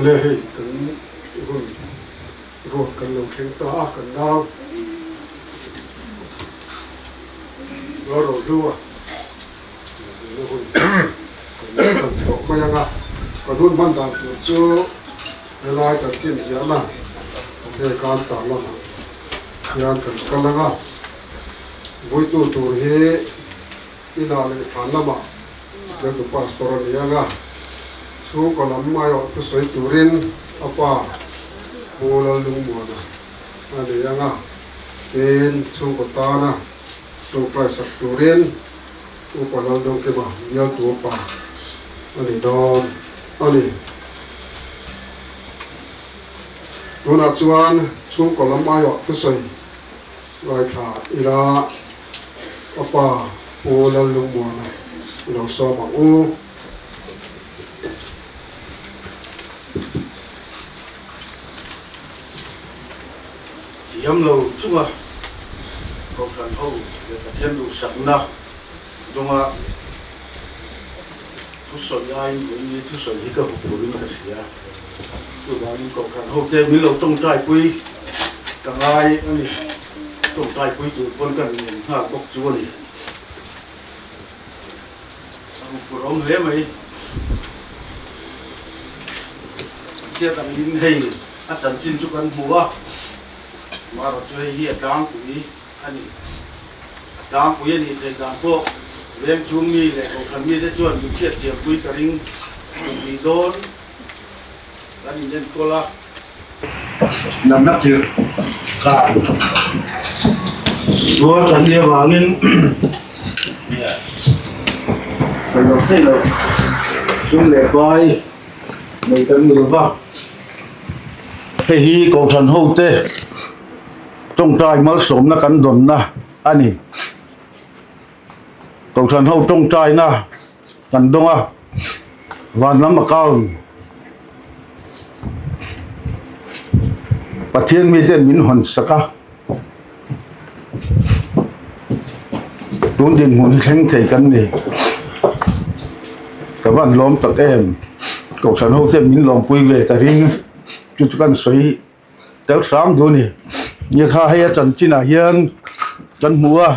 Awle hei kan hun ruat kan lo thleng ta a, kan nau Lalrohlua na hun kan tan tawh mai ang a, kan hun hman dan tur chu helai chanchin ziahna hei kan tar lamah hian kan kal ang a, vuitu tur hi inah leh thlan lamah Bialtu Pastor a ni ang a, chhungkaw lam aiawh thusawi turin a pa Pu Lallungmuana a nei ang a, tin chhungkaw tana tawngtai sak turin Upa Laldawngkima bialtu pa a ni dawn a ni. Tunah chuan chhungkaw lam aiawh thusawi ngaithla ila a pa Pu Lallungmuana i lo sawm ang u. Thiam lo chunga Kohhran ho leh Pathian duhsakna dawnga thusawi aiin vawiin hi thusawi hi ka hmu turin ka hria. Chuvangin Kohhran hote min lo tawngtaipui ka ngai a ni. Tawngtaipui tur pawn ka rin nghal bawk chu a ni. A hmuhpur awm hle mai. Hriat angin hei a chanchin chu kan hmu a, marawh chu hei hi a tlangpui a ni. A tlangpui a nih theih dan pawh veng chhung mi leh kohhran mite chuan min hriat thiampui ka ring kum hnih dawn kan inenkawl a. Natna tirh khan tuar kan nih avangin kan lo theih loh sum leh pai nei kan ni lova. Hei hi Kohhran hote tawngtai malsawmna kan dawnna a ni. Kohhran ho tawngtaina kan dawng a, van lam account Pathian miten min hawn sak a, tun dinhmun hi thleng thei kan ni. Ka van lawm tak em, Kohhran ho ten min lawmpui ve ka ring, chu chu kan sawi tel hram duh a ni. Nia kha hei a chanchinah hian kan hmu a.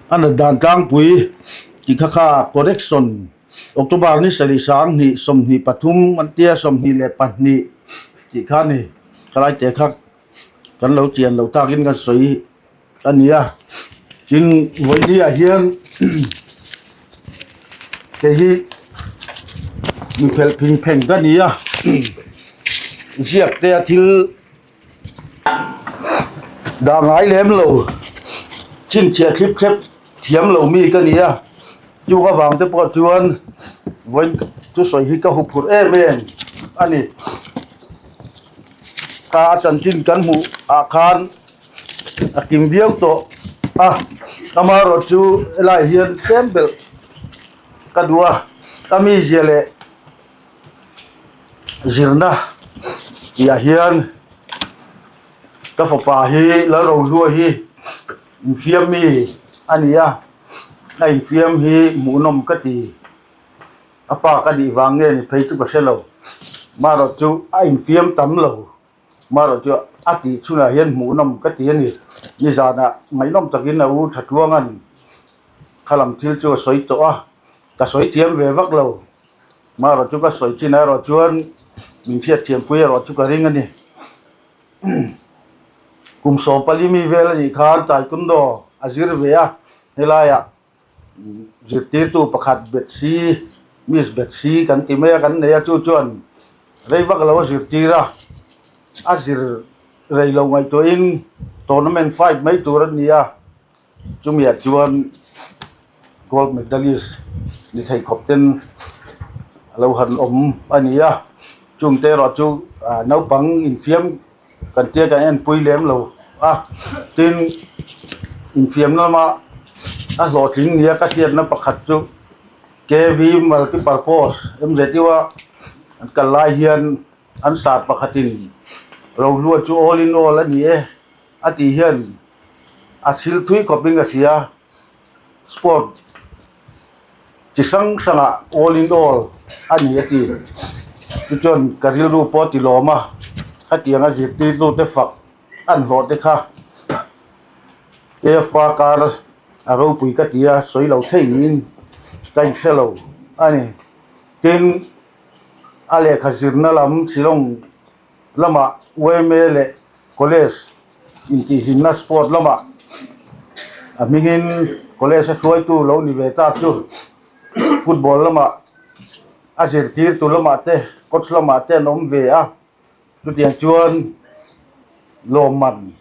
A nat dan tlangpui tih kha kha correction October ni sarih 20 23 an tia 22 tih kha a ni khalai te kha kan lo chian loh takin kan sawi a ni a tin vawiin ah hian hei hi mi phelh phing pheng ka ni a ziak te a thil. Dah ngai lem lo chhinchhiah thlip thlep thiam lo mi ka ni a chu ka vang te pawh chuan vawiin thusawi hi ka huphurh em em a ni ka a chanchin kan hmuh ah khan a kim viau tawh a amaherawh chu helaiah hian tlem belh ka duh a a mizia leh. Zirna tih ah hian ka fapa hi Lalrohlua hi infiam mi a ni a a infiam hi hmuhnawm ka ti a pa ka nih vang nge ni phei chu ka hre lo marawh chu a infiam tam lo marawh chu a tih chhunah hian hmuhnawm ka ti a ni nizanah ngaihnawm takin a u Thatluanga'n khalam thil chu a sawi tawh a ka sawi thiam ve vak lo. Marawh chu ka sawi chin erawh chuan min hriatthiampui erawh chu ka ring a ni. Kum 14 mi vel a nih khan Taekwondo a zir ve a, helaiah zirtirtu pakhat Betsy, Miss Betsy kan ti mai a kan nei a, chu chuan rei vak lo a zirtir a, a zir rei lo ngaihtuahin tournament fight mai tur a ni a, chumiah chuan. Gold medalist ni thei khawp ten a lo han awm a ni a chungte erawh chu ah naupang infiam kan tia kan enpui lem lo a tin infiam lama a hlawhtling nia ka hriatna pakhat chu K_V multipurpose M_Z_U a an kal lai hian an sar pakhatin rohlua chu all in all a ni e a tih hian a thil thui khawpin ka hria. Sport Chi hrang hrangah all in all a ni a ti. Tichuan ka rilru pawh a ti lawm a, khatianga zirtirtute fak an hlawh te kha KFA kar a ropui ka ti a, sawi lo thei niin ka inhre lo a ni. Tin, a lehkha zirna lam Shillong lamah yma leh College intihhlimna sport lamah a hmingin college a hruaitu lo ni ve ta chu football lamah a zirtirtu lamah te coach lamah te an awm ve a chutiang chuan lawmman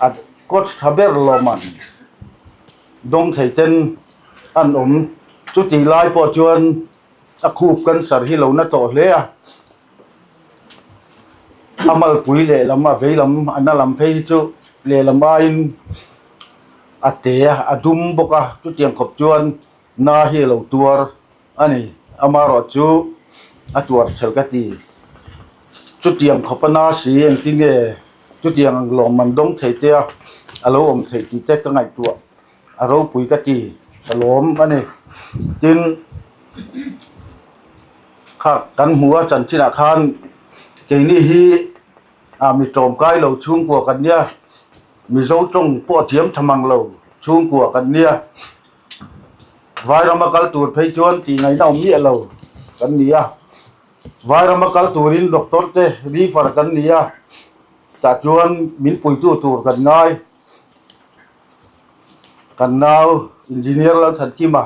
a coach tha ber lawmman dawng thei ten an awm chutih lai pawh chuan a khup cancer hi lo na tawh hle a. A malpui lehlam a vei lam a na lam phei hi chu lehlam aiin a te a a dum bawk a chutiang khawp chuan na hi a lo tuar a ni amaherawh chu a tuar chhel ka ti chutiang khawp a na si engtin nge chutiang ang lawmman dawng thei te a a lo awm theih tih te ka ngaihtuah a ropui ka ti ka lawm a ni tin. Kha kan hmu a chanchinah khan keini hi ah mi tlawmkai lo chhungkua kan nia Mizo tawng pawh a thiam tha mang lo chhungkua kan nia Vairama kal tur phei chuan tih ngaihna awm miah lo kan ni a Vairama kal turin doctor te refer kan ni a tah chuan min puitu tur kan ngai kan nau engineer Lalchhankima.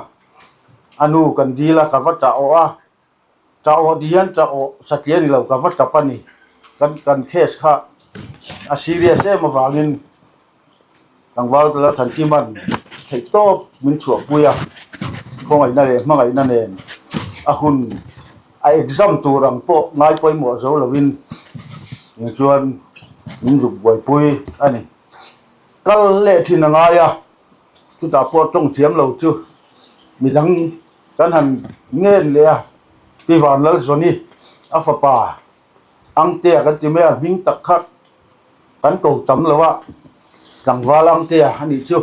A nu kan dil a, ka va tah awh a, tah awh ti hian tah awh satliah a ni lo, ka va tap a ni. Kan kan case kha a serious em avangin tlangval te la Thankima'n theihtawp min chhuahpui a, khawngaihna leh hmangaihna nen a hun a exam tur ang pawh ngai pawimawh zo lovin eng chuan min zuk buaipui a ni. Kal leh thin a ngai a. Chutah pawh tawng thiam lo chu midang kan han ngen leh a, Pi Vanlalzawni a fapa Angtea kan ti mai a, hming tak kha kan ko tam lo a, tlangval Angtea a nih chu.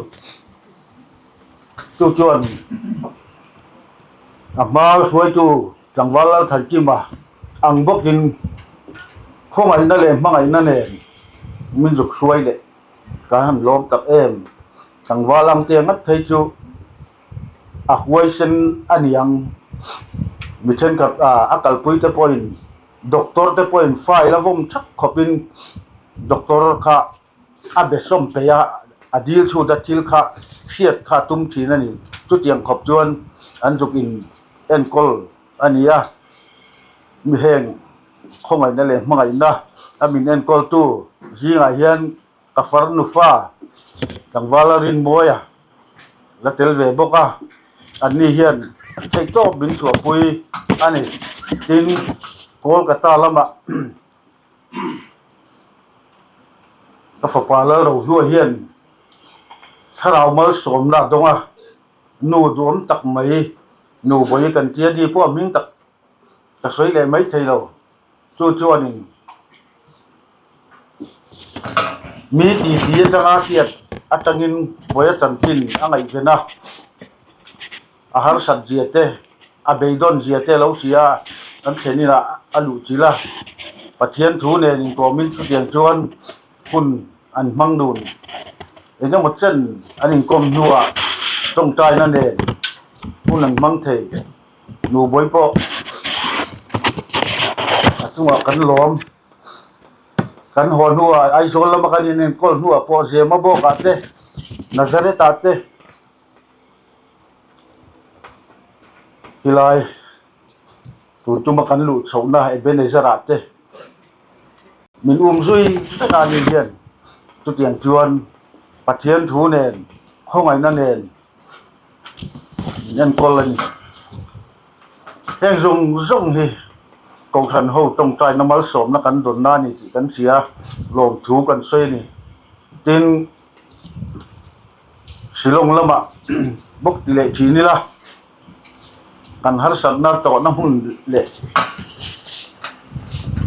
Chu chuan a hma hruaitu tlangval Lalthankima ang bawkin khawngaihna leh hmangaihna nen min zuk hruai leh. Kan han lawm tak em? Tlangval ang te ngat phei chu a huaisen a niang. Mi thenkhat a kalpui te pawhin doctor te pawhin file a vawm thak khawpin doctor kha a be sawm peih a, a dil chhut a thil kha hriat kha a tum thin a ni. Chutiang khawp chuan an zuk in enkawl a ni a, mi heng. Khawngaihna leh hmangaihna a min enkawltu zingah hian ka far nufa tlangval a rinmawi a la tel ve bawk a, anni hian theihtawp min chhuahpui a ni. Tin, Kolkata lamah ka fapa Lalrohlua hian thlarau malsawmna a dawng a, nu duhawm tak mai nu bawi kan tia ni pawh a hming tak. Ka sawi leh mai thei lo. Chu chuanin mi ti ti atanga hriat atangin buaia chanchin a ngaihven a, a harsat zia te, a beidawn zia te a lo hria a, kan thlen inah a luh chilh a. Pathian thu nen inkawmin chutiang chuan hun an hmang dun. Engemaw chen an inkawm hnuah tawngtaina nen hun an hmang thei. Nubawi pawh a chungah kan lawm kan haw hnuah Aizawl lama kan inenkawl hnuah pawh Zema bawkah te Nazareth ah te tilai tun tuma kan luh chhohna Ebenezer ah te min um zui vek a ni hian chutiang chuan Pathian thu nen khawngaihna nen Min enkawl a ni. Heng zawng zawng hi Kohhran ho tawngtaina malsawmna kan dawnna a ni tih kan hria, lawmthu kan sawi a ni. Tin, Shillong lamah bawk ti leh thin ila, kan harsatna tawhna hmun leh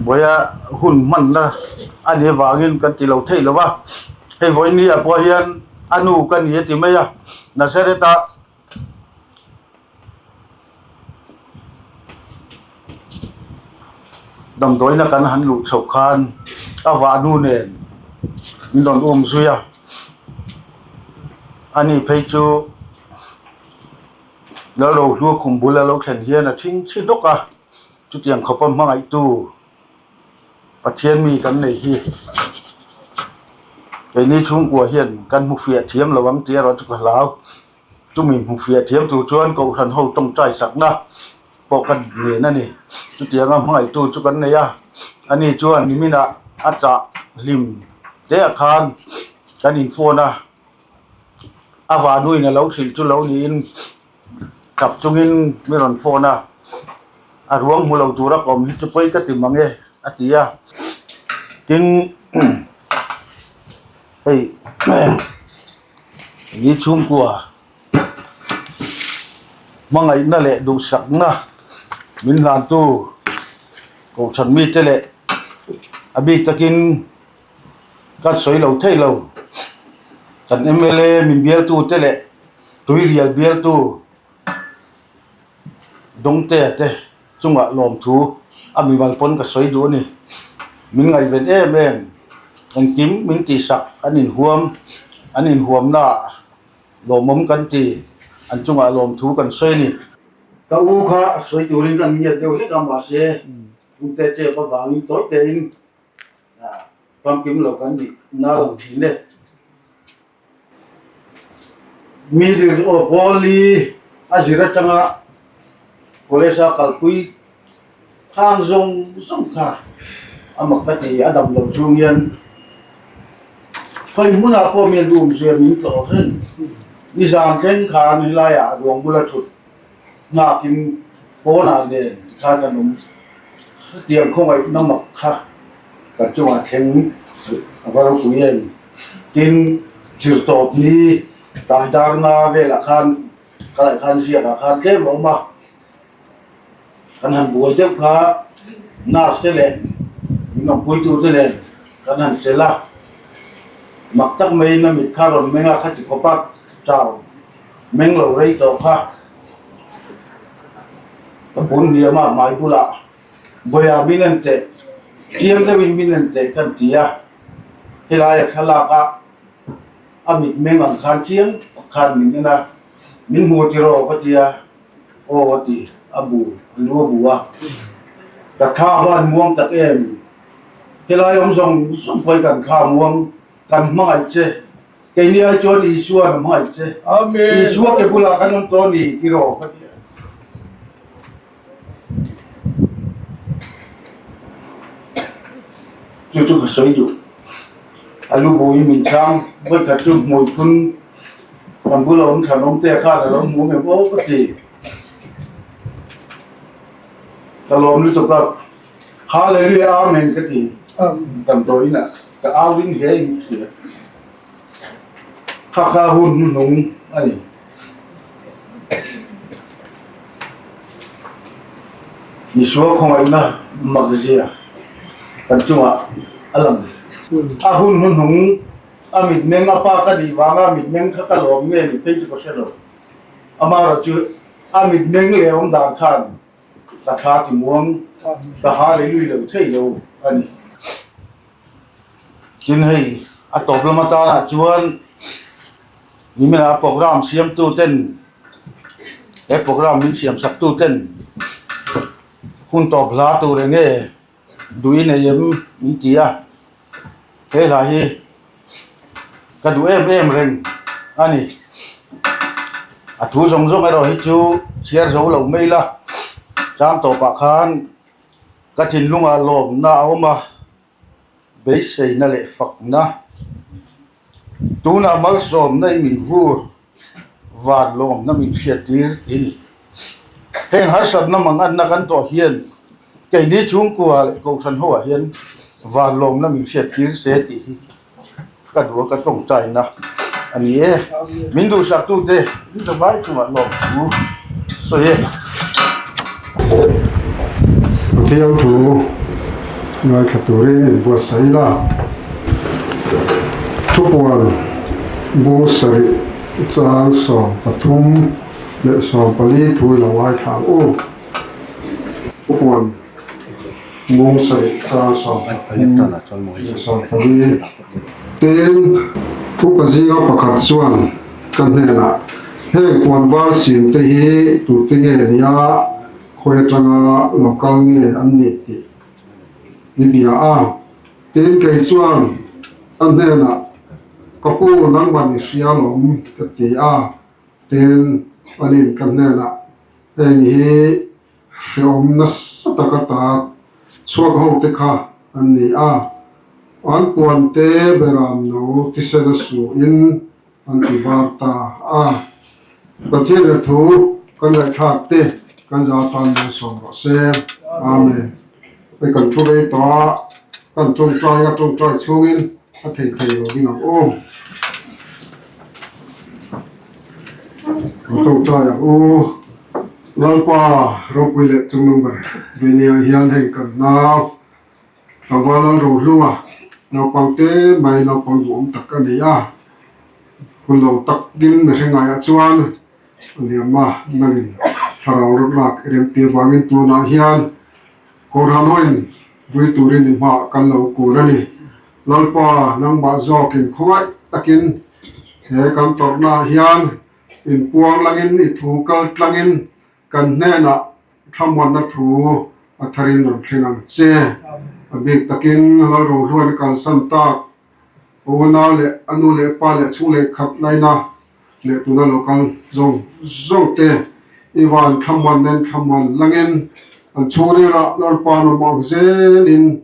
buaia hun hmanna a nih avangin kan ti lo theih lo va. Hei vawiin ah pawh hian a nu ka ni a ti mai a, Nazareth-a. Damdawiina kan han luh chhoh khan a vahnu nen min rawn um zui a, ani phei chu Lalrohlua khum bul a lo thlen hian a thingthi hlawk a, chutiang khawpa hmangaihtu Pathian mi kan nei hi keini chhungkua hian kan hmu fiah thiam lo ang tih erawh chu ka hlau. Chumi hmu fiah thiam tur chuan Kohhran ho tawngtai sakna pawh ka nen a ni. Chutianga hmangaihtu chu kan nei a, ani chuan niminah a chah hlim te ah khan kan inphone a, a vanuin a lo hrilh chu lo niin tap chungin mi rawn phone a, a ruang hmu lo tura ka awm hi chu pawi ka ti mang e a ti a, tin hei ni chhungkua. Hmangaihna leh duhsakna min hlantu Kohhran mite leh a bik takin ka sawi lo thei lo. Kan mla min bialtute leh tuirial bialtu Dawngtea te chungah lawmthu a mimal pawn ka sawi duh a ni. Min ngaihven em em, engkim min tihsak an inhuam an inhuamnaah Lawmawm kan ti, an chungah lawmthu kan sawi a ni. Ka u kha a sawi turin kan ngiat deuh hlek a, mahse Pute chep avangin tawi tein famkim lo kan nih na lo thin e. Mi lir aw Pawli a zir atanga college a kalpui Khang zawng zawng kha a mak ka ti, a dam lo chung hian khawi hmunah pawh mi an um zui a, min tlawh reng. Nizan thleng khan helaiah ruang bula thut nghakin pawnah nen khan an awm. Hetiang khawngaihna mak kha kan chungah thleng a va ropui em. Tin, zirtawp ni tlai dar nga velah khan ka laih khan ziakah khan tlem a awm a. Kan han buai deuh kha nurse te leh min awmpuitu te nen kan han chelh a, mak tak maiin a mit kha rawn meng a, khati khawp a chau meng lo rei tawh kha ka bun hniam a hmai bulah Bawiha min en teh, chiang deuhin min en teh kan ti a, helai a thlalak a a mit meng ang khan chiang tak khan min en a, min hmu tiraw ka ti a. Aw a ti, a bu, a lu a bu a. Ka thla van muang tak em? Helai awm zawng zawng pawhin kan thla muang, kan hmangaih che. Keini ai chuan Isua'n a hmangaih che. Isua ke bulah kan awm tawh a ni tiraw ka ti a. Chu chu ka sawi duh. A lu bu in min chhang, vawikhat chu hmui phun Kan bula awm thlan awm te khan a lo hmu em aw ka ti. Ka lawm lutuk a, Hallelujah Amen ka ti. Damdawiin ah ka au ding hle in ka hria. Kha kha hun hnuhnung a ni. Isua khawngaihna mak zia kan chungah a lang. A hun hnuhnung A mitmeng a pa ka nih vanga mitmeng kha ka lawm nge ni phei chu ka hre lo. Amaherawh chu a mitmeng leh awm dan khan ka thla ti muang ka ha leh lui lo thei lo a ni. Tin hei a tawp lam atanah chuan niminah program siamtu ten he program min siam saktu ten hun tawp hla tur enge duh i nei em min ti a. He hla hi ka duh em em reng a ni. A thu zawng zawng erawh hi chu chhiar zo lo mai la, chang tawpah khan ka thinlungah lawmna a awm a, beiseina leh fakna. Tunah malsawmna i min vur van lawmna min hriattir ti a ni. Heng harsatna manganna kan tawh hian keini chhungkua leh kohhran ho ah hian van lawmna min hriattir se tih hi ka duh a ka tawngtaina a ni e. Min duhsaktute min zavai chungah lawmthu sawi e. Pathian thu ngaithla turin inbuatsaih ila, thupuan bung sarih chang 13 leh 14 thu i lo ngaithla ang u. Thupuan. Mung sarih chang 33 leh 14. Tin, upa zinga pakhat chuan ka hnenah, Heng puan var sin te hi tute nge nia khawi atanga lo kal nge an nih tih i bia a. Tin, kei chuan a hnenah, Ka pu, nangman i hria lawm ka ti a. Tin, anin ka hnenah, Heng hi Hreawm nasa taka ta chhuak ho te kha an ni a, an puan te beram no thisen a su in an ti var ta a. Pathian a thu kan ngaihthlak te kan za tan malsawm rawh se. Amen. Hei kan thu rei tawh a, kan tawngtai a tawngtai chhungin a thei thei lo ding ang aw. Kan tawngtai ang u. Lalpa ropui leh chung number Venia hian hei kan nau tlangval lal rohlunga naupang te mai naupang duhawm tak a ni a, hun lo tak ding mihring ngaiah chuan a liam a, nangin thlarau rawt lak i remti avangin tunah hian Kohhranhoin vui turin i hmaah kan lo kun a ni. Lalpa nangmah zawkin khawngaih takin he kan tawrhnaah hian Inpuang langin i thu kal tlangin kan hnenah thlamuanna thu a tharin rawn thleng ang che. A bik takin Lalrohluain a kalsan tak a unau leh a nu leh pa leh chhung leh khat laina leh tuna lo kal zawng zawng te i van thlamuan nen thlamuan langin an chhungrirah Lalpa nawm ang zelin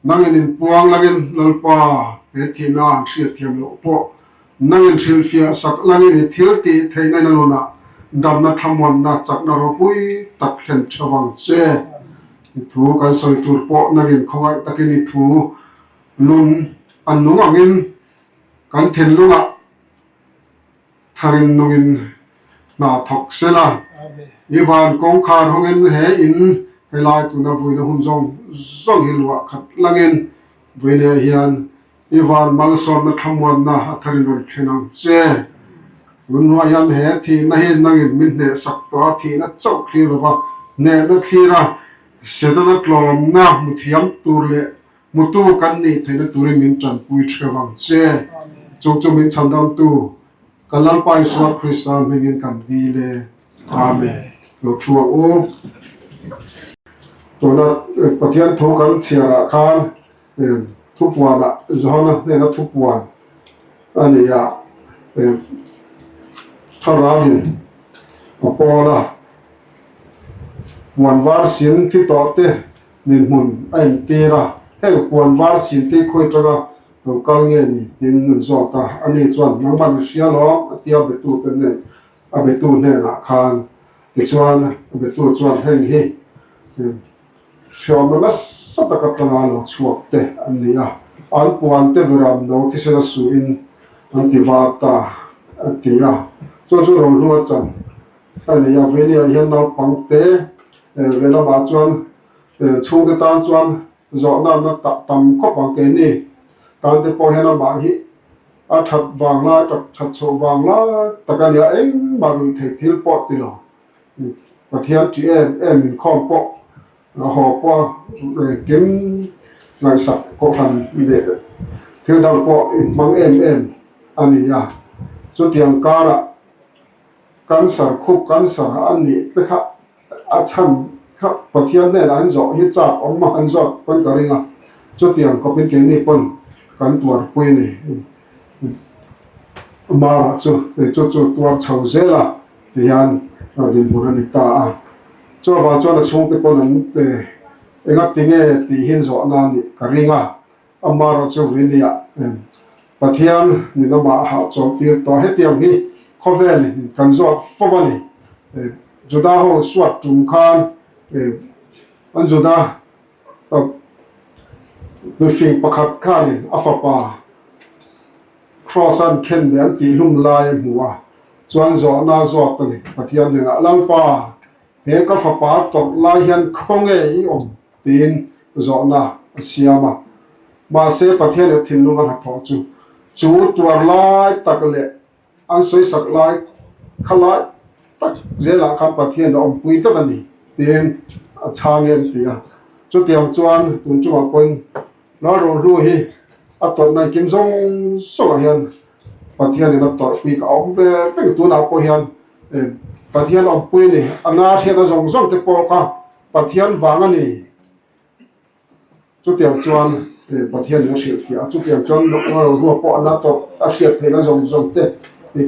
Nangin inpuang langin Lalpa he thihna an hriatthiam loh pawh nangin hrilhfiah sak langin i thil tih theihna in a nunah damna thlamuanna chakna ropui tak thlen tha vang che. I thu kan sawi tur pawh nangin khawngaih takin i thu nun an nung angin kan thinlungah tharin nungin hna thawk sela. I van kawngkhar hawngin he in helai tuna vuina hun zawng zawng hi luah khat langin vuinah hian i van malsawmna thlamuanna a tharin rawn thlen ang che. Tunhnuah hian he thihna hi nangin min hnehsak tawh a, thihna chauh thlir lova hnehna thlir a, Setana tlawmna hmu thiam tur leh Hmutu kan nih theihna turin min tanpui hreuh ang che. Chung chu min chhandamtu kan Lalpa Isua Krista hmingin kan dil e. Amen. Lo thu ang u. Tuna Pathian thu kan chhiarah khan thupuanah Johana hnena thupuan a ni a, Thlarauin a pawl a, puan var sin thi tawh te Dinhmun a intir a, heng puan var chin te khawi atanga lo kal nge ni tiin an zawt a, ani chuan nangmah mi hria lawm a tia betu te nen a betu hnenah khan tichuan a betu chuan heng hi hriawmna nasa tak atanga lo chhuak te an ni a, an puan te viram no thisena suin an ti var ta a ti a, chu chu rohlua chan a ni a, Venia hian naupang te Ve lamah chuan chhungte tan chuan zawhna na tam khawp ang keini tan te pawh hian amah hi a that vang lai tak that chhoh vang lai tak a nia engmah ruih theih thil pawh ti lo Pathian ṭih em em inkhawm pawh a haw pawh engkim ngaihsak kohhran leh thil dang pawh inhmang em em a ni a chutiang karah Cancer khup cancer a nih te kha a chhan kha Pathian hnenah an zawh hi chak awm a an zawt pawn ka ring a, chutiang khawpin keini pawn kan tuarpui a ni. Mara chu chu chu tuar chho zel a ti hian dinhmun a ni ta a, chuvang chuan a chhungte pawn an enga tinge tih hi zawhna a nih ka ring a. Amaherawhchu Viniah Pathian ni lamah a hah chawlh tir tawh. Hetiang hi khawvel kan zawt fo a ni. Juda ho suat tum khan an Juda mifing pakhat khanin a fapa Kraws an khen leh an tihhlum lai a hmu a, chuan zawhna a zawt a ni. Pathian hnenah, Lalpa, he ka fapa tawrh lai hian khawnge i awm? Tiin zawhna a siam a. Mahse, Pathian leh thinlung a hnathawh chu chu tuar lai tak leh an sawisak lai kha lai tak zelah khan Pathian a awmpui tlat a ni, tiin a chhang em ti a. Chutiang chuan tun chungah pawhin Lalrohlu hi a tawrhna engkim zawng zawngah hian Pathianin a tawrhpui ka awm ve vek tunah pawh hian Pathian awmpui a ni. A na hriatna zawng zawng te pawh kha Pathian vang a ni. Chutiang chuan Pathianin a hrilhfiah a, chutiang chuan Lalrohlua pawh a na tawrh a hriat theihna zawng zawng te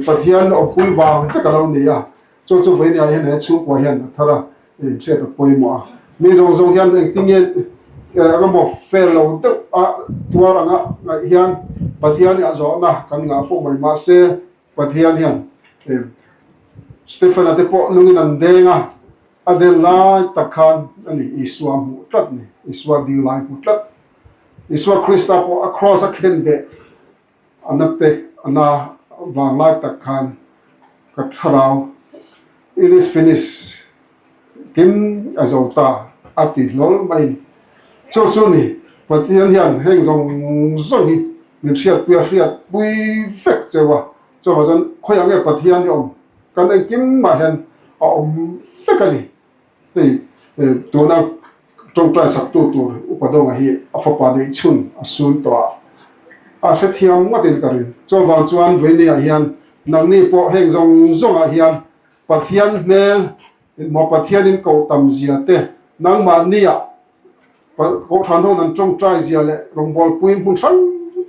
Pathian awmpui vang vek a lo ni a. Chu chu vawinia hian he chhungkua hian a thar a, inhriat a pawimawh a. Mi zawng zawng hian engtinge emaw fel lo deuh a tuar anga ngaih hian Pathian hi a zawhna kan ngah fo mai. Mahse, Pathian hian Stephen-a te pawh lungin an deng a, a den lai tak khan a ni Isua hmuh tlat ni, Isua ding lai hmu tlat. Isua Krista pawh a kraws a khen beh A na te a na vang lai tak khan ka thlarau it is finished kim a zo ta a ti hlawl mai. Chu chu ni Pathian hian heng zawng zawng hi min hriatpui a hriatpui vek cheu a, chuvang chuan khawiah nge Pathian hi awm kan engkim mah hian a awm vek a ni. Hei tuna tawngtai saktu tur Upa Dawnga hi a fapa neih chhun a sun tawh a, a hrethiam ngawtin ka ring. Chuvang chuan Vawinia hian nangni pawh heng zawng zawngah hian Pathian hmel maw Pathianin koh tam zia te nangmahnia Kohhran ho an tawngtai zia leh rawngbawlpui hmun hrang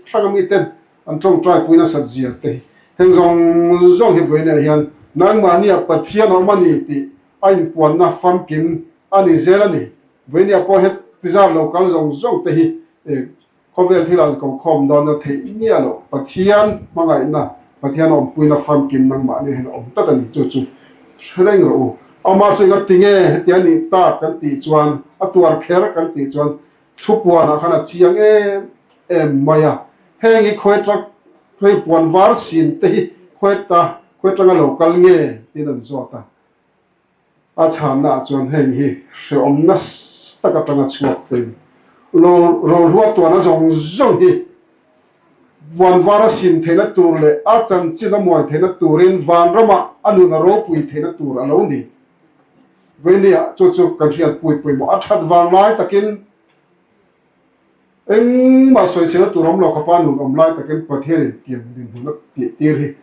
hrang ami ten an tawngtai pui nasat zia te heng zawng zawng hi Vawinia hian nangmahnia Pathian a awm a ni tih a inpuanna famkim a ni zel a ni. Vawinia pawh he tizar lo kal zawng zawng te hi khawvel thil an ko khawm dawn a theih miah loh. Pathian hmangaihna, Pathian awmpuina famkim nangmahni hian a awm tlat a ni. Chu chu hre reng rawh u. Amah chu enga tinge hetiang nih tak kan tih chuan, a tuar kher kan tih chuan thupuanah khan a chiang em em mai a. Heng hi khawi atang, hei puan var sin te hi khawi ata, khawi atanga lo kal nge tiin an zawt a. A chhannaah chuan heng hi hreawm nasa tak atanga chhuak thei lo rohluah tuahna zawng zawng hi vanvar a sim theihna tur leh a chanchin a muan theihna turin vanramah a nun a ropui theihna tur a lo ni. Vawinia chu chu kan hriatpui pawimawh a that vang lai takin engmah sawisela tur awm lo khawpa nun awm lai takin Pathianin tiang dinhmun a tih tir hi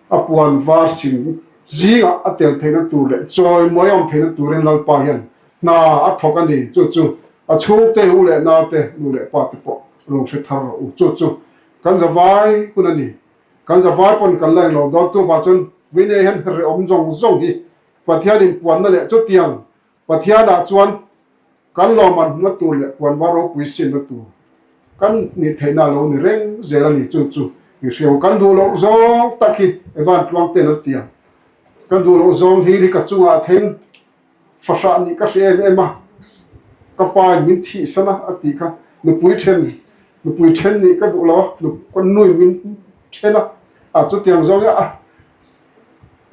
a puan var sin zingah a tel theihna tur leh chawimawi a awm theihna turin Lalpa hian hna a thawk a ni. Chu chu a chhungte u leh naute nu leh pa te pawh lo hre thar rawh u. Chu chu kan zavai hun a ni. Kan zavai pawn kan la englo dawn. Chuvang chuan Vine hian hrehawm zawng zawng hi Pathianin puanna leh chutiang Pathianah chuan kan lawmman hmuna tur leh puanvar ropui sinna tur kan nih theihna a lo ni reng zel a ni. Chu chu i hriau kan duh loh zawng tak hi Evan tluang ten a ti a. Kan duh loh zawng hi hi ka chungah a thleng fahrah nih ka hre em em a, ka pa in min thihsan a a tih kha nupui then nupui then nih ka duh lo a, ka nui min then a, a chutiang zawng hi a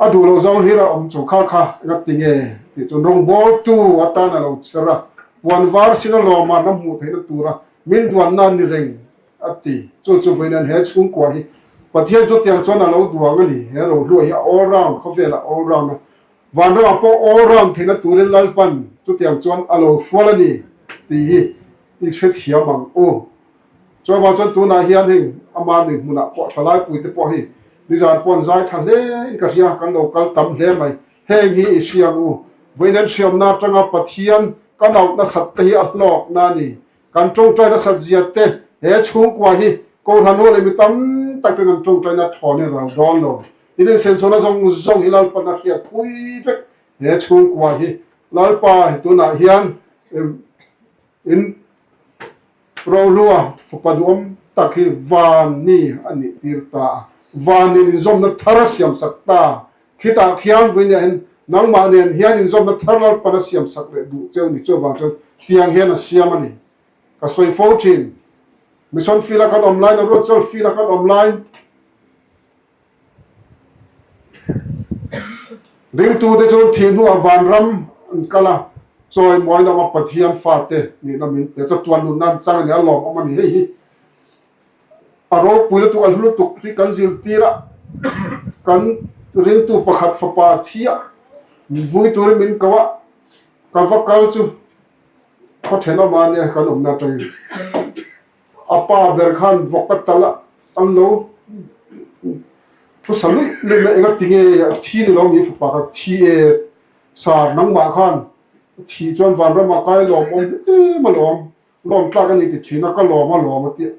A duh loh zawng hlir a awm chu kha kha enga ti nge tih chuan rawngbawltu atan a lo chher a, puan var sin a lawma ram hmuh theihna tura min duanna a ni reng a ti. Chu chu vawiin he chhungkua hi Pathian chu tiang chuan a lo duang a ni. He rohluah hi a all round, khawvelah all round a, vanramah pawh all round theihna turin Lalpan chutiang chuan a lo hrual a ni tih hi i hrethiam ang u. Chuvang chuan tunah hian heng ama nui hmunah pawh thalaipuite pawh hi nizan pawh an zai tha hle in ka hria, kan lo kal tam hle mai. Heng hi i hriang u, vawiin an hriamna atanga Pathian kan auh nasat te hi a hlawkna a ni. Kan tawngtai nasat zia te he chhungkua hi Kohhran ho leh mi tam tak ten an tawngtaina thawn in ral dawn lo. In insenchhawnna zawng zawng hi Lalpan a hriat pui vek he chhungkua hi. Lalpa tunah hian in Rohlua fapa duhawm tak hi van ni a nih tir ta a, van nen inzawmna thar a siamsak ta. Khitah khian vawinia hian nangmah nen hian inzawmna thar Lalpan a siamsak leh duh cheu ni chuvang chuan tiang hian a siam a ni. Ka sawi fo thin. Mission field a kan awm laiin, Arunachal field a kan awm laiin, Ringtute chuan thih hnuah vanram an kal a, chawimawi lama Pathian fate nihna min pe. Chatuan nunna an chang a ni, a lawmawm a ni. Hei hi a ropui lutuk, a hlu lutuk hi kan zirtir a, kan ringtu pakhat fapa thi a, vui turin min ko a, ka va kal chu. Khaw thenawm a nia kan awmna atangin a pa ber khan vawk a talh a, an lo thusa luih luih mai enga tinge a thi ni lo ni fapa kha thi e sar nangmah khan thi chuan vanramah kai lawm awm em alawm lawm tlak a ni ti thin a ka lawm alawm a tih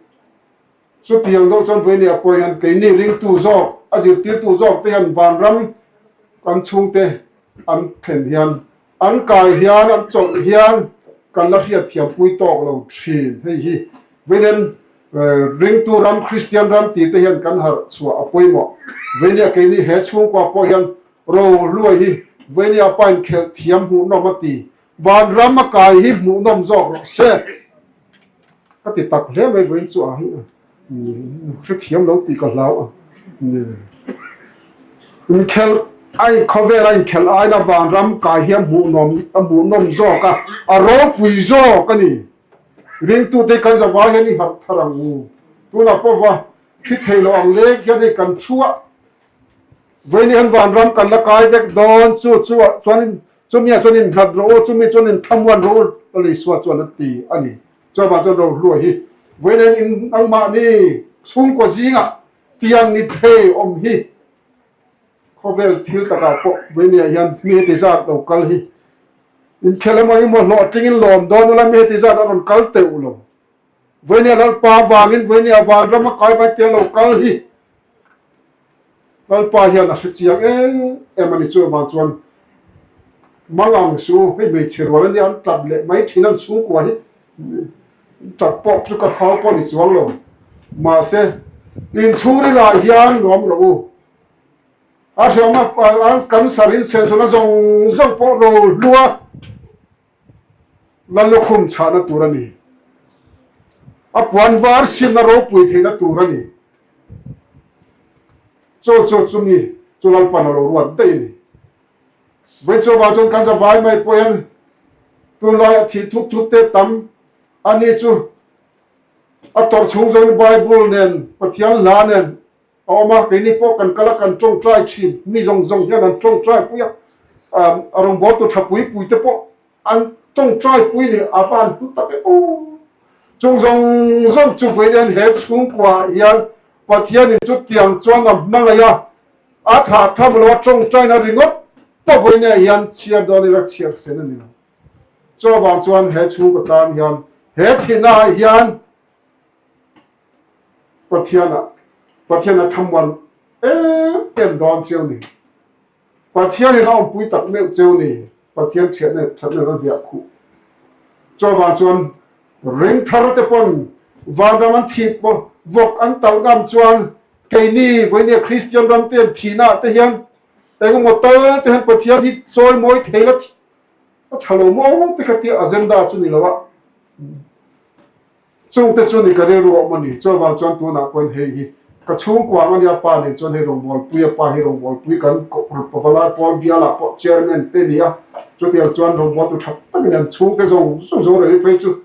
Chutiang deuh chuan vawinia pawh hian keini ringtu zawk, a zirtirtu zawk te hian vanram kan chhungte an thlen hian, an kai hian, an chawlh hian kan la hriatthiam pui tawk lo thin. Hei hi vawiin ringtu ram, Kristian ram tih te hian kan harh chhuah a pawimawh. Vawinia keini he chhungkua pawh hian ro luai hi vawinia pa inkhelh thiam hmuhnawm a ti. Vanram a kai hi hmuhnawm zawk rawh se. Ka ti tak hle mai vawiin chu a hi hrethiam lo tih ka hlau a. Inkhelh a khawvel a inkhelh aiin a vanram kai hi a hmuhnawm a hmuhnawm zawk a, a ropui zawk a ni. Ringtute kan zavai hian i harh thar ang u. Tunah pawh va thi thei lo ang lek hian hei kan thu a, vawiin hian vanram kan la kai vek dawn chu chu ah chuanin Chumi ah chuan innghat rawh u, chumi chuan inthamuan rawh u, Lal Isua chuan a ti a ni. Chuvang chuan rohluai hi vawiin in nangmahni chhungkaw zingah tiang ni thei awm hi khawvel thil takah pawh vawiin ah hian mi heti zat lo kal hi inkhel emaw emaw hlawhtlingin lawm dawn ula mi heti zat a rawn kal teuh lo. Vawiin ah Lalpa vangin vawiin ah vanram a kai vai tia lo kal hi Lalpa hian a hre chiang em em a ni. Chuvang chuan mang ang su hei hmeichhe rual a nia an tap leh mai thin an chhungkua hi tap pawh chu ka hau pawh ni chuang lo. Mahse inchhungrilah hian nuam rawh u. A hriam a cancer in sensawn a zawng zawng pawh ro hlua. La lukhum chhahna tur a ni. A puan var sinna ropui theihna tur a ni. Chaw chaw chumi chu Lalpan a lo ruat daih a ni. Vawi chaw vang chuan kan za vai mai pawh hian tunlai a thih thut thut te tam a ni chu a tawrh chhung zawngin Bible nen Pathian hla nen A awm a, keini pawh kan kal a, kan tawngtai thin. Mi zawng zawng hian an tawngtai pui a, a rawngbawltu tha pui pui te pawh an tawngtai pui leh a va han hlu tak e aw. Chung zawng zawng chu vawiin hian he chhungkua hian Pathianin chutiang chuan a hmangaih a, a thah tham lo a tawngtaina ringawt pawh vawiin hian chhiar dawn ila chhiar sen a ni lo. Chuvang chuan he chhungkaw tan hian he thihnaah hian Pathianah Pathian a thamuan em em dawn cheu ni. Pathianin a awmpui tak meuh cheu ni. Pathian chhiatna thatna a hliah khuh. Chuvang chuan ring thar te pawn vanram an thih vawk an talh ngam chuan keini vawinia Kristian ram te an thihna te hian engemaw tal te hian Pathian hi chawi mawi thei la a tha lo maw te kha tia agenda chu ni lo a. Chungte chu ni ka rilru a awm a ni. Chuvang chuan tunah pawhin hei hi ka chhungkuang a nia, pa nen chuan hei rawngbawlpui a, pa hi rawngbawlpui kan Pavalai Pawl bialah pawh chairman te ni a, chutiang chuan rawngbawltu tha tak nen chhungte zawng zawng Zoreli phei chu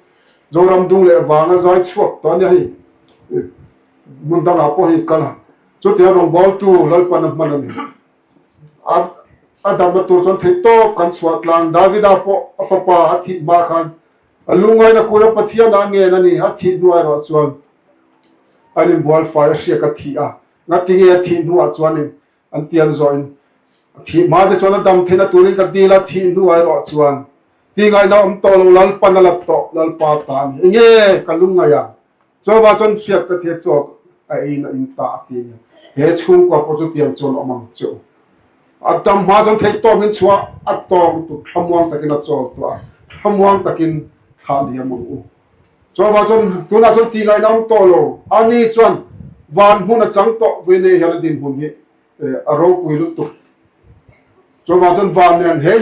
Zoram dung leh vanga zai chhuak tawh a nia hei hmun dangah pawh hei kal a, chutiang rawngbawltu Lalpan a hman a ni. A a damna tur chuan theihtawp kan chhuah tlang. Davida pawh a fapa a thih hma khan A lungngaina kura Pathian a ngen a ni, a thih hnuah erawh chuan an inbual fai a hriak a thih a, ngatinge a thih hnuah chuanin an ti an zawhin a thih hma te chuan a dam theihna turin ka dil a, thih hnuah erawh chuan ti ngaihna awm tawh lo Lalpan a la tawh, Lalpa ta a ni, enge ka lungngaih ang? Chawva chuan hriak ka thia chawk a eiin a in ta a ti a ni. He chhungkua pawh chu tiang chuan awm ang che u. A dam hma chuan theih tawkin chhuah a tawng tuk thlamuang takin a chawl tawh a, thlamuang takin thlah liam ang u. Chawva chuan tunah chuan ti ngaihna awm tawh lo, a ni chuan van hmun a chang tawh vui nei hian a dinhmun hi a ropui lutuk. Chawva chuan van nen he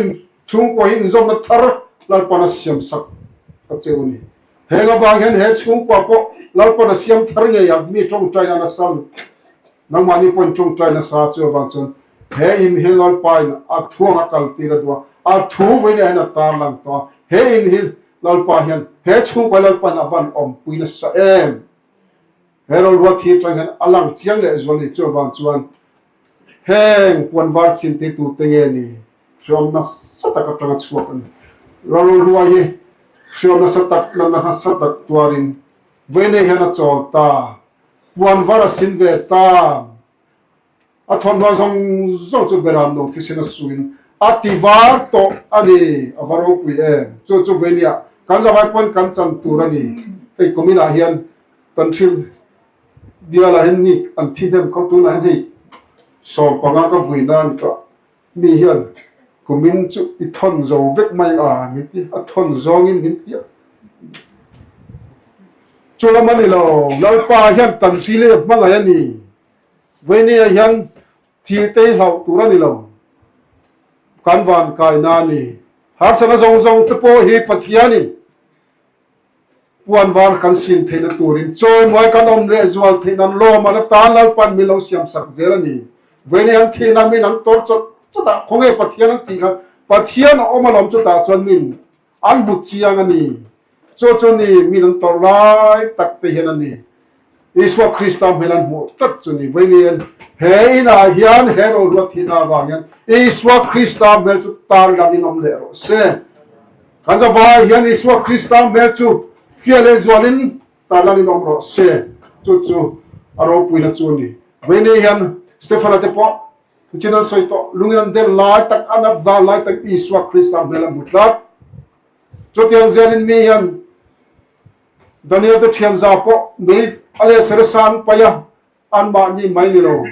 chhungkua hi inzawmna thar Lalpan a siamsak a che u a ni. Heng avang hian he chhungkua pawh Lalpan a siam thar ngei ang, mi tawngtaina nasa lutuk. Nangmahni pawhin tawngtai nasa chu avang chuan he in hi Lalpain a thuang a kal tir a duh a, a thu vawiinah hian a tarlang tawh a, he in hi Lalpa hian he chhungkua hi Lalpain a van awmpui nasa em? He rorua thi atang hian a lang chiang leh zual ni chu avang chuan heng puan var chhin te tute nge ni hreawm nasa tak atanga chhuak a ni. Rorua hi. Hriam nasa tak, natna nasa tak tuarin Vene hian a chawl ta. Puan var a sin ve ta. A thawmhnaw zawng zawng chu beram lo thisen a suin a ti var tawh a ni. A va ropui em! Chu chu Veniah kan zavai pawn kan chan tur a ni. Hei kuminah hian kan thil bialah hian mi an thi hnem khawp tunah hian hei 15 ka vuina a ni tawh. Mi hian kumin chu i thawn zo vek mai a min ti, a thawn zawngin min ti a. Chu lam a ni lo, Lalpa hian tan hri leh hmangaih a ni. Vawinia hian thil tei hlauh tur a ni lo. Kan van kaina a ni. Harsatna zawng zawng te pawh hi Pathianin puan var kan sin theihna turin chawimawi kan awm leh zual theih nan lawmman atan Lalpan min lo siam sak zel a ni. Vawinia hian thihna min an tawr chawt chawt a, khawnge Pathian an tih khan Pathian a awm alawm chutah chuan min an hmu chiang a ni. Chu chu ni min an tawrh lai tak te hian a ni. Isua Krista hmel an hmuh tlat chu ni. Vawiin he inah hian he rohluat thihna avang hian Isua Krista hmel chu tar lam in awm leh rawh se. Kan zavai hian Isua Krista hmel chu fiah leh zualin tar lam in awm rawh se. Chu chu a ropuina chu a ni. Vawiin hian Stefana te pawh chin an sawi tawh, lungin an den lai tak, an at zan lai tak Isua Krista hmel an hmu tlat. Chutiang zelin mi hian Daniel te thian za pawh mei a leh seresa an paih a, anmahni mai ni lo,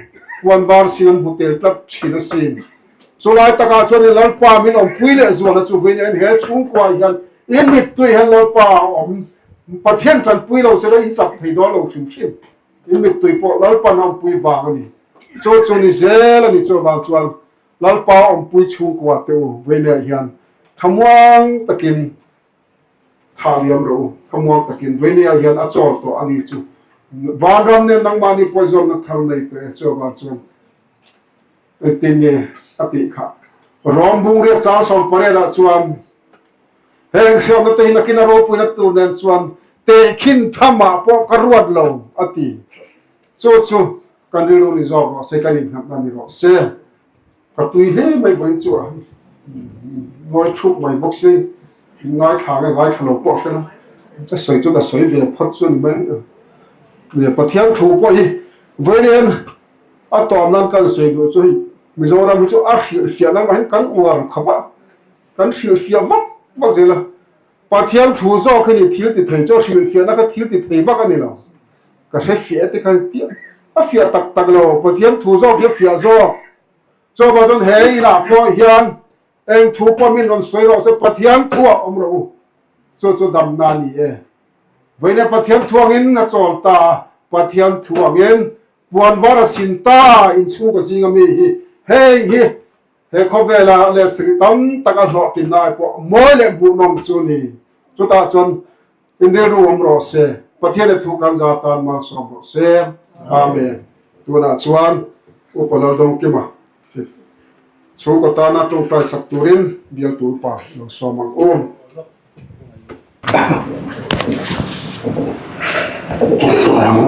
puan var sin an hmu tel tlat thin asin. Chulai takah chuan i Lalpa min awmpui leh zuala chu vawiin en he chhungkua hian in mittui hian Lalpa a awm. Pathian tanpui lo sela in tap thei dawn lo hrim hrim. In mittui pawh Lalpa'n a awmpui vang a ni. Chu chu ni zel a ni chuvang chuan Lalpa awmpui chhungkua te u vawiin hian thamuang takin Thah liam rawh u, ka muang takin Vainia hian a chawl tawh a ni chu. Vanram nen nangmahni pawh zawnna thar nei tawh e chuavang chuan engtin nge a tih khah. Rom bungriat chang 18 ah chuan heng hriamna te hi nakin a ropuina tur nen chuan tehkhin thamah pawh ka ruat lo a ti. Chu chu kan rilru ni zawk rawh se, kan innghatna ni rawh se. Ka tui hle mai vawiin chu a ngawi thuk mai bawk si, ngaithla nge ngaithla lo pawh a hre lo, ka sawi chu ka sawi ve phawt chu a ni mai a, Pathian thu pawh hi vawiin a tawm nan kan sawi duh chu hei Mizoram hi chu a hrilhfiah nan mah hian kan uar khawp a, kan hrilhfiah vak vak zel a, Pathian thu zawk hi ni thil ti thei chu a hrilhfiahna kha thil ti thei vak a ni lo, ka hre fiah te kha tia a fiah tak tak lo, Pathian thu zawk hi a fiah zawk. Chuvang chuan he inah pawh hian eng thu pawh min rawn sawi rawh se, Pathian thuah awm rawh u. Chu chu damna a ni e. Vawiin Pathian thu angin a chawl ta a, Pathian thu angin puan var a sin ta inchhungkaw zinga mi hi heng hi he khawvela leh sri tam tak a hlawhtlinna ai pawh mawi leh hmuhnawm chu ni. Chutah chuan In rilru awm rawh se, Pathian leh thu kan za tan malsawm rawh se. Amen. Tunah chuan Upa Laldawngkima chhungkaw tana tawngtai sak turin bialtu upa lo sawm ang u. Tawngtai ang u.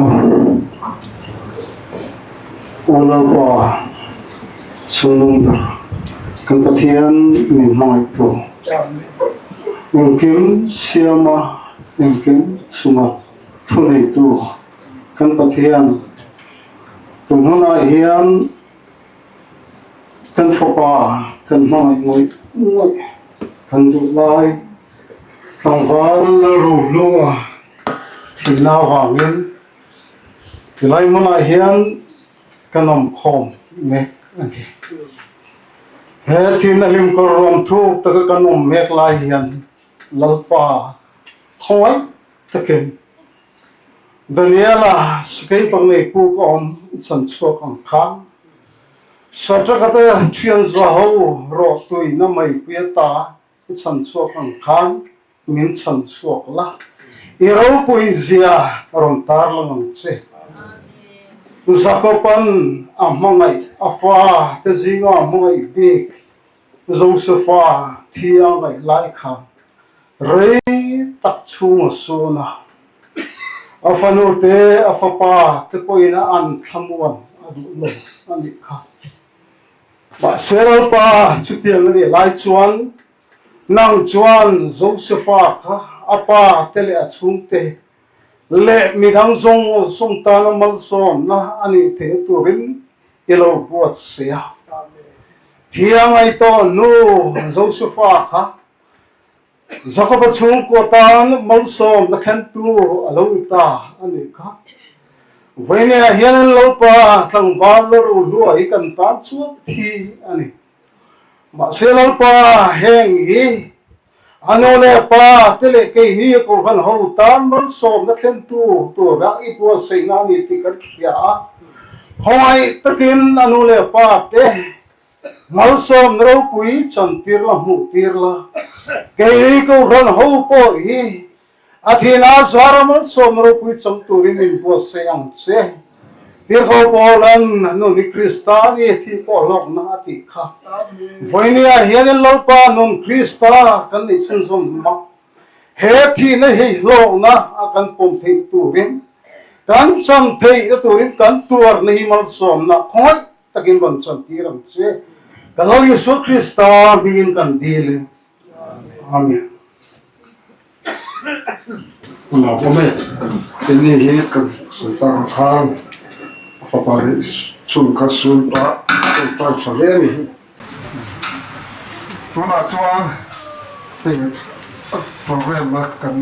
Aw Lalpa, chhungnung ber, kan Pathian min hmangaihtu. Engkim siama engkim chunga thu neitu kan Pathian, tun hunah hian kan fapa kan hmangaih ngawih ngawih kan duh lai tlangval Lalrohlunga thihna avangin tilai hmunah hian kan awm khawm mek a ni. He thil a hlim kawr ruam thuk taka kan awm mek lai hian Lalpa khawngaih takin Daniela sakei pangnei pu ka awm i chan chhuak ang khan Sadraka te thian zua ho rawhtui na meipui ata i chan chhuak ang khan min chhan chhuak la, i ropui zia rawn tar lang ang che. Jakoban a hmangaih a fa te zinga a hmangaih bik Josefa thi a ngaih lai khan rei tak chhung a sun a, a fanu te a fapa te pawhin a an thlamuan a duh lo a nih kha. Mahse Lalpa chutiang a nih lai chuan Nang chuan Josefa kha a pa te leh a chhungte leh midang zawng zawng tana malsawmna a nih theih turin i lo buatsaih a. Thiangaitawh nu Josefa kha Jakoba chhungkua tan malsawmna thlentu a lo ni ta a nih kha. Vawinia hian an lo pa tlangval la ruhluah hi kan tan chuan thi a ni. Mahse Lalpa heng hi a nu leh pa te leh keini a kohhran ho tan malsawmna thlentu tura i buatsaihna a ni tih kan hria a. Khawngaih takin a nu leh pa te Malsawm ropui chantir la hmuh tir la, keini kohhran ho pawh hi a thina zara malsawm ropui chang turin min buatsaih ang che. Tirhko Paulan nun hi Krista a ni tih pawh hlawkna a tih kha. Vawinia hianin Lalpa nun Krista kan nih chhunzawm mak. He thihna hi hlawkna a kan pawm theih turin, kan cham theihna turin kan tuarna hi malsawmna khawngaih takin rawn chantir ang che. Ka Lal Isua Krista hmingin kan dil e. Amen. Lo awm e. Keini hi kan sawi tak ang khan a fapa leh chhun kha sun pah tawngtai tha hle a ni. Tunah chuan hei program a kan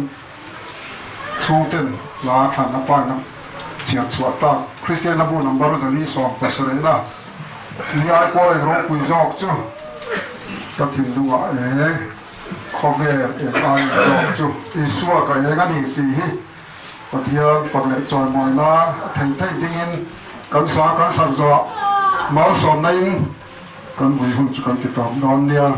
chhungten hla thlan a paina chhiar chhuah tak Kristianna bu number 470 ni ai pawh eng ropui zawk chu ka thinlungah eng khawvel eng ai zawk chu Isua ka eng a ni tih hi Pathian fak leh chawimawi nan a thei thei dingin kan sa kan sak zawh malsawmna in kan vui hun chu kan ti tawp dawn nia.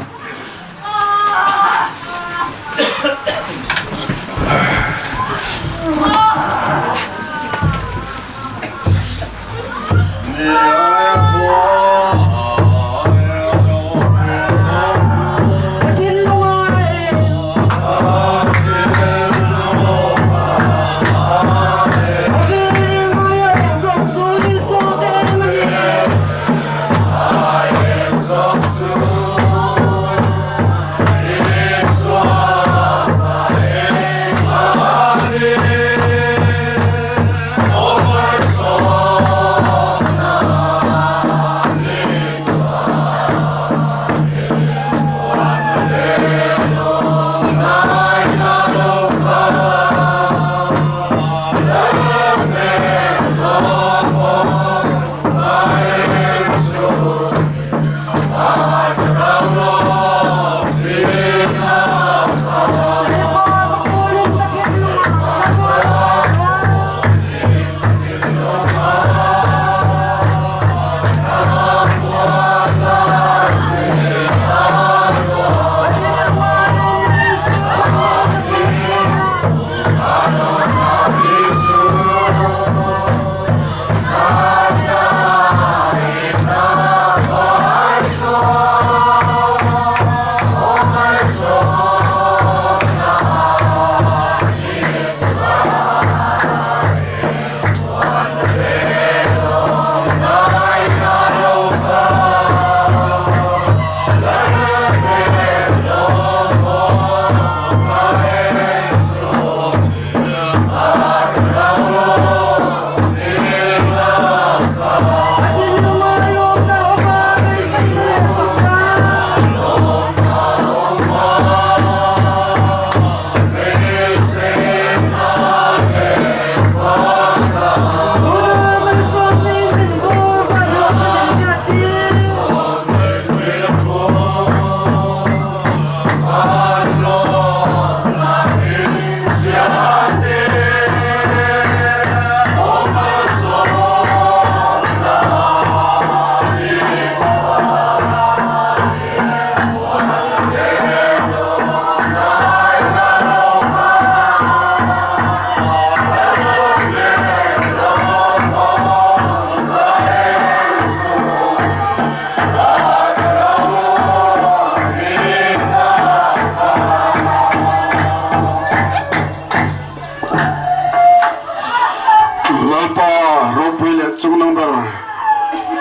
Lalpa ropui leh chung number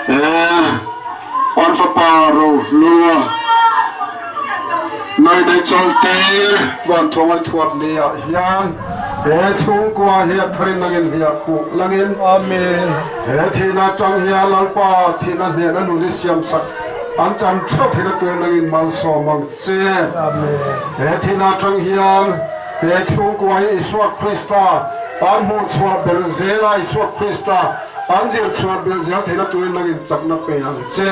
e an fapa ro hlua. Ngainei chawlhtir Vanthawngai thuap ni ah hian he chhungkua hi a pharin angin hliah khuh langin he thihna atang hian Lalpa thihna hnena nun i siamsak an chan theuh thihna turin angin malsawm ang che. He thihna atang hian he chhungkua hi Isua Krista an hmuhchhuah belh zel a, Isua Krista an zirchhuah belh zel theihna turin nangin chakna pe ang che.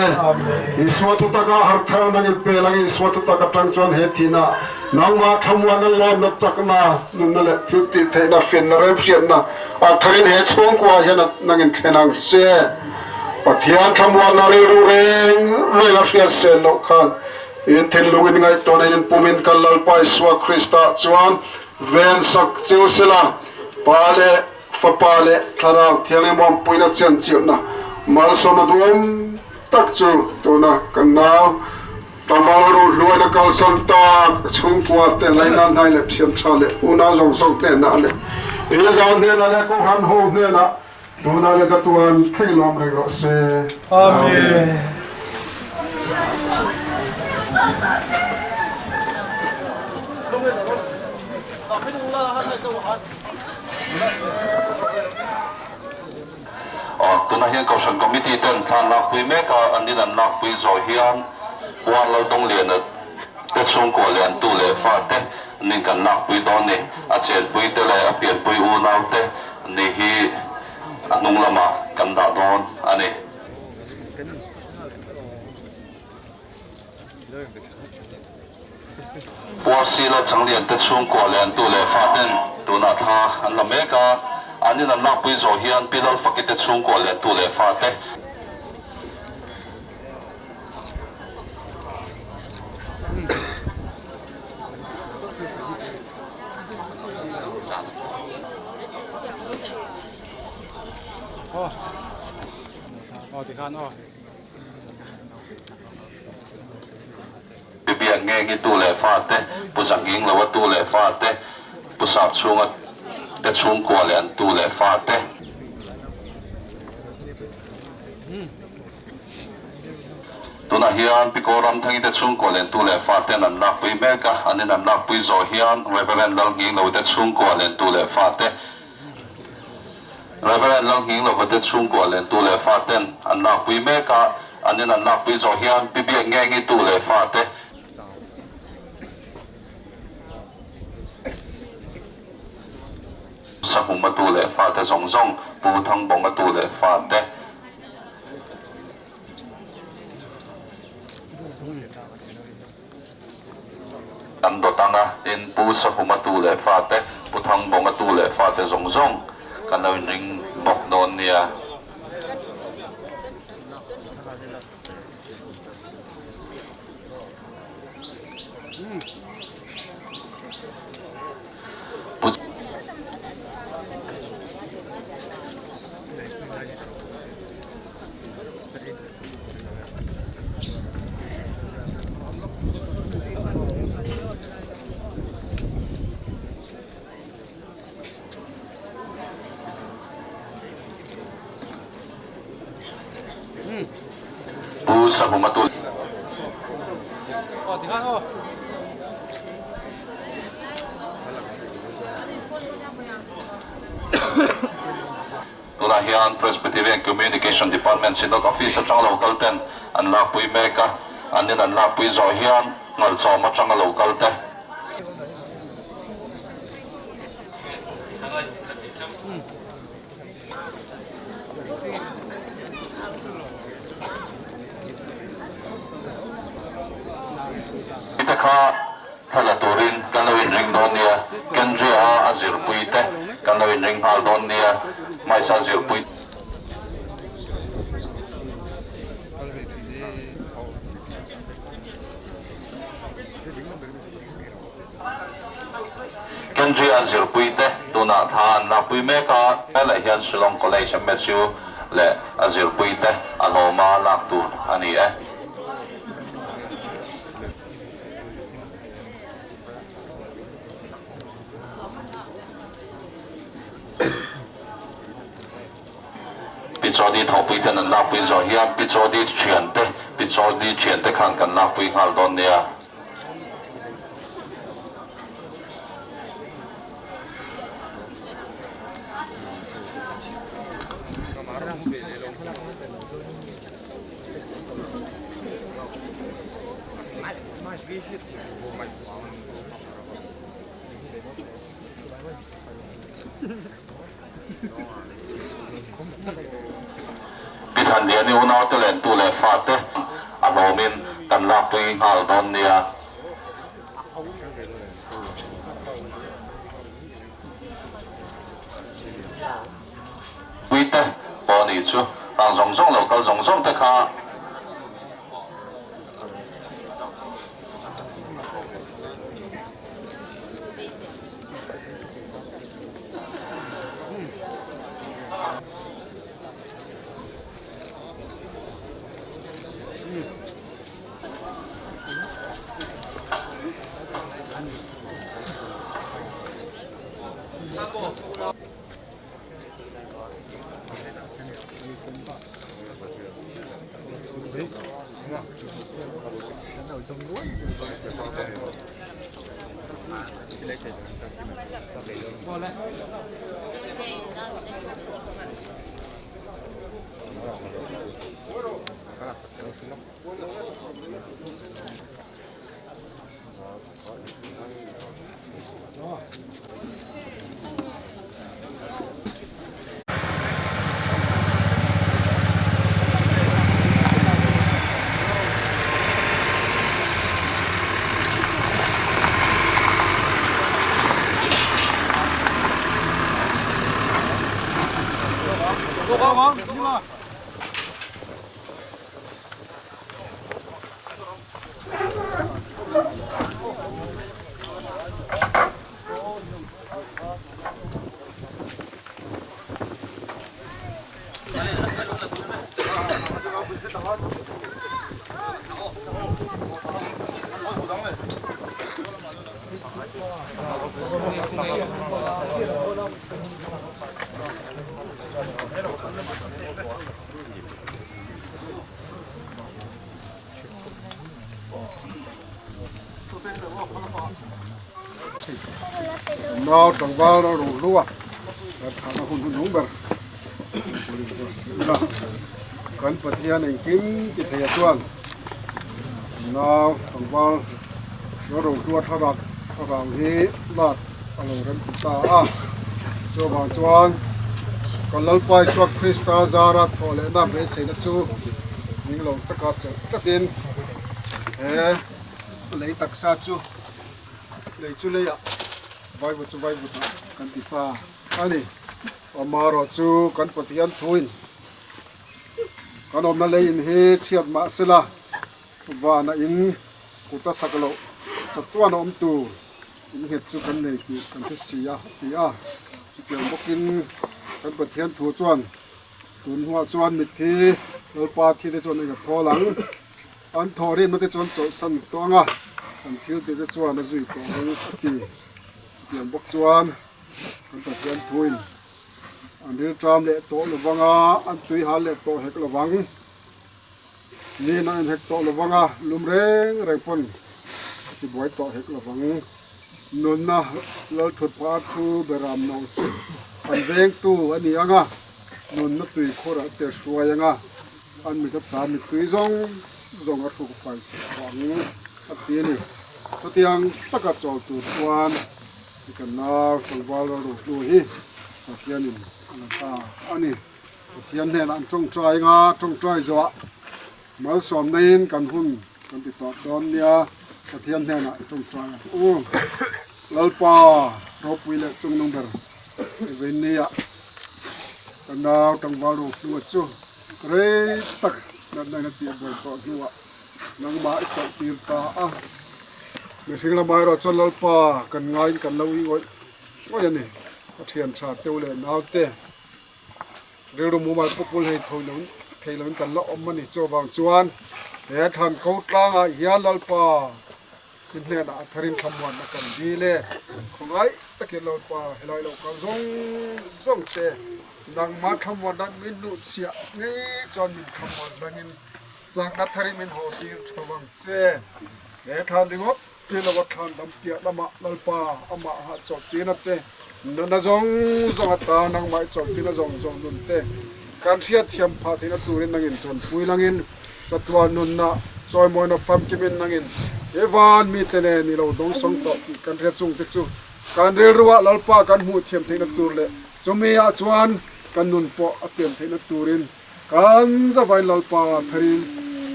Isua thutaka harh thar nangin pe langin Isua thutak atang chuan he thihna nangmah thlamuanna lawmna chakna nunna leh thil tih theihna finna remhriatna a tharin he chhungkua hian nangin thlen ang che. Pathian thlamuanna rilru reng reng a hriat sel loh khan in thinlungin ngaihtuahna in inpumin kan Lalpa Isua Krista chuan ven sak cheu sela Pa leh Fapa leh Thlarau Thianghlim awmpuina chianchirhna malsawmna duhawm tak chu tuna kan nau tlangval ruhluaina kalsan tak chhungkua te laina hnai leh thian tha leh unau zawng zawng hnenah leh Israel hnenah leh Kohhran ho hnenah tuna leh chatuan thleng lawm reng rawh se. Amen. Tunah hian Kohhran Committee ten thla an lakpui mek a, an in an lakpui zawh hian Puan Laldawngliana te chhungkua leh an tu leh fa te nin kan lakpui dawn ni. A chenpui te leh a pianpui unau te ni hi a hnung lamah kan dah dawn a ni. Puarsi leh Changlian te chhungkua leh an tu leh fa ten tunah thla an la mek a, an in an lakpui zawh hian Pi Lalfaki te chhungkua leh an tu leh fa te. Pi Biak Ngengi tu leh fa te, Pu Zanging Loa tu leh fa te, Pu Sap Chhunga te chhungkua leh an tu leh fa te. Tunah hian Pi Kawlramthangi te chhungkua leh an tu leh fa ten an lakpui mek a, an in an lakpui zawh hian Reverend Lalnging te chhungkua leh an tu leh fa te, Rev. Lalnghinglova te chhungkua leh tu leh fa ten an lakpui mek a, an in an lakpui zawh hian Pi Biak Ngengi tu leh fa te Sahuma tu leh fa te zawng zawng, Pu Thangbawnga tu leh fa te. An dawt ang a, tin Pu Sahuma tu leh fate, Pu Thangbawnga tu leh fate zawng zawng kan lo inring bawk dawn nia. Pu. Pu Sahumatu. Tunah hian Presbyterian Communication Department Synod Office atanga lo kal ten an lakpui mek a, an in an lakpui zawh hian Ngalchawm atanga lo kal te. Te kha thla la turin kan lo inring dawn nia, Kendria a zirpui te kan lo inring nghal dawn nia, hmaisa zirpui. Kendria a zirpui te tunah thla an lakpui mek a, helai hian Shillong College MSU leh a zirpui te a hlawma lak tur a ni e. Pi Chawdi thawhpui ten an lakpui zawh hian Pi Chawdi thiante, Pi Chawdi thiante khan kan lakpui nghal dawn nia. Pi Thanliani unaute leh tu leh fate a hlawmin kan lakpui nghal dawn nia. Puite pawh nih chu ang zawng zawng lo kal zawng zawng te kha. Nau tlangval ro hlua kan thahna hun hun hnung ber kan Pathian engkim ti thei a chuan nau tlangval ro hlua thlalak thlarau hi lak a lo rem chi ta a chuvang chuan kan Lalpa Isua Krista zara thawh lehna beiseina chu ning lo taka chelh tlatin he lei taksa chu lei chu leiah vaivut chu vaivutah kan ti ta a ni. Amaherawh chu kan Pathian thuin kan awmna lei in hi chhiat mah sela vana in kut a sak loh chatuan a awm tur in nghet chu kan nei tih kan hre si a ti a. Chutiang bawkin kan Pathian thu chuan tun hnuah chuan mitthi Lalpa thi te chuan eng a thawl ang. An thawh rinna te chuan chawlhsan tawh ang a, an thil tih te chuan a zui tawh ang a ti. Chutiang bawk chuan kan Pathian thuin an rilṭam leh tawh lo vang a, an tui hal leh tawh hek lo vang. Niin an inhek tawh lo vang a, lum reng reng pawn a ti buai tawh hek lo vang. Nunna Lalthut phah thu beram no chu an vengtu a ni ang a, nunna tuikhurah te hruai ang a. An mit ata mittui zawng zawng a hruk fai sak tawh ang a ti a ni. Chutiang taka chawl tur chuan i kan nau tlangval ro hnu hi Pathianin a la ta a ni. Pathian hnenah an tawngtai anga tawngtai zawhah malsawmnaiin kan hun kan ti tawh dawn nia Pathian hnenah i tawngtai ang u. Lalpa ropui leh chungnung ber i veinniah kan nau tlangval ro hnu chu Rei tak natna in a tih buai tawh hnuah nangmah i chawlh tir ta a, mihring lamah erawh chuan Lalpa kan ngaiin kan lo i ngawih ngawih a ni. Ka thian tha teu leh naute rilru mumal pupul hei tho lo thei loin kan la awm a ni. Chuvang chuan he thlan ko tlangah hian Lalpa I hnenah a tharin thlamuanna kan dil e. Khawngaih takin Lalpa helai lo kal zawng zawng che. Nangmah thlamuanna min hnuh chhiah ngei chuan min thlamuan hlangin chakna tharin min haw tir tha vang che. He thlan ringawt hi lo a thlan dam piah lamah Lalpa amah hahchawlh tirna te, nunna zawng zawng ata nangmah i chawlh tirna zawng zawng nun te. kan hriatthiam phah theihna turin nangin ṭanpui langin chatuan nunna chawimawina famkimin nangin he van mite nen i lo dawngsawng tawh tih kan hria chungte chu kan rilruah Lalpa kan hmuh thiam theihna tur leh chumi ah chuan kan nun pawh a chen theihna turin kan zavain Lalpa tharin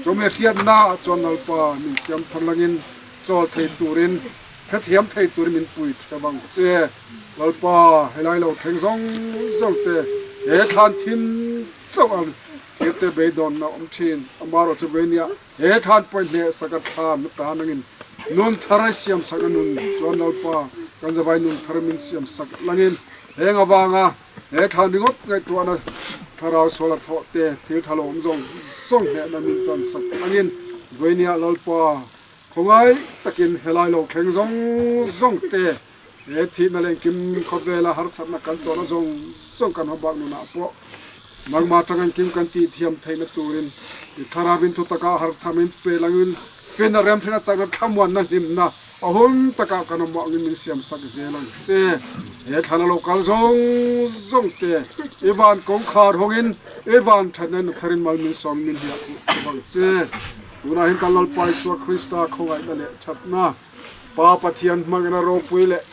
chumi hriatna ah chuan Lalpa min siam thar langin chawl thei turin hrethiam thei turin min pui ṭha vang che. Lalpa, helai lo thleng zawng zawng te he thlan thin chauh ang thir te beidawnna awm thin. Amaherawhchu chu vei nia, he thlan pawhin hneh sak a thlan na tan angin nun thar a siam sak a nun chuan Lalpa kan zavai nun thar min siam sak langin heng avanga he thlan ringawt ngaihtuahna thlarau sual a thawh te thil tha lo awm zawng zawng hnehna min chan sak angin vei nia Lalpa khawngai takin helai lo thleng zawng zawng te He thihna leh engkim khawvela harsatna kan tawhna zawng zawng kan hawbak nunah pawh nangmah atanga engkim kan tih thiam theihna turin i thlarauin thu taka harthamin pe langin finna remhriatna chakna thlamuanna hlimna a hun takah kan awm angin min siam sak zel ang che. He thlana lo kal zawng zawng te i van kawngkhar hawngin i van thatna in tharin mal min sawm min hliah khuh ang che. Tunah hian kan Lalpa Isua Krista khawngaihna leh thatna Pa Pathian hmangina ropui leh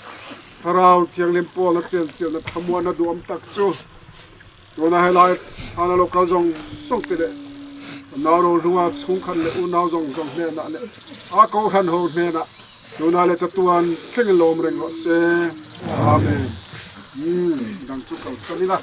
Thlarau Thianghlim pawlna chelchilhna thlamuanna duhawm tak chu tuna helai hana lo kal zawng zawng te leh nau rohlunga chhungkhat leh unau zawng zawng hnenah leh a kohhran ho hnenah tuna leh chatuan thlengin lawm reng rawh se. Amen. Umm dang chu kal san ila.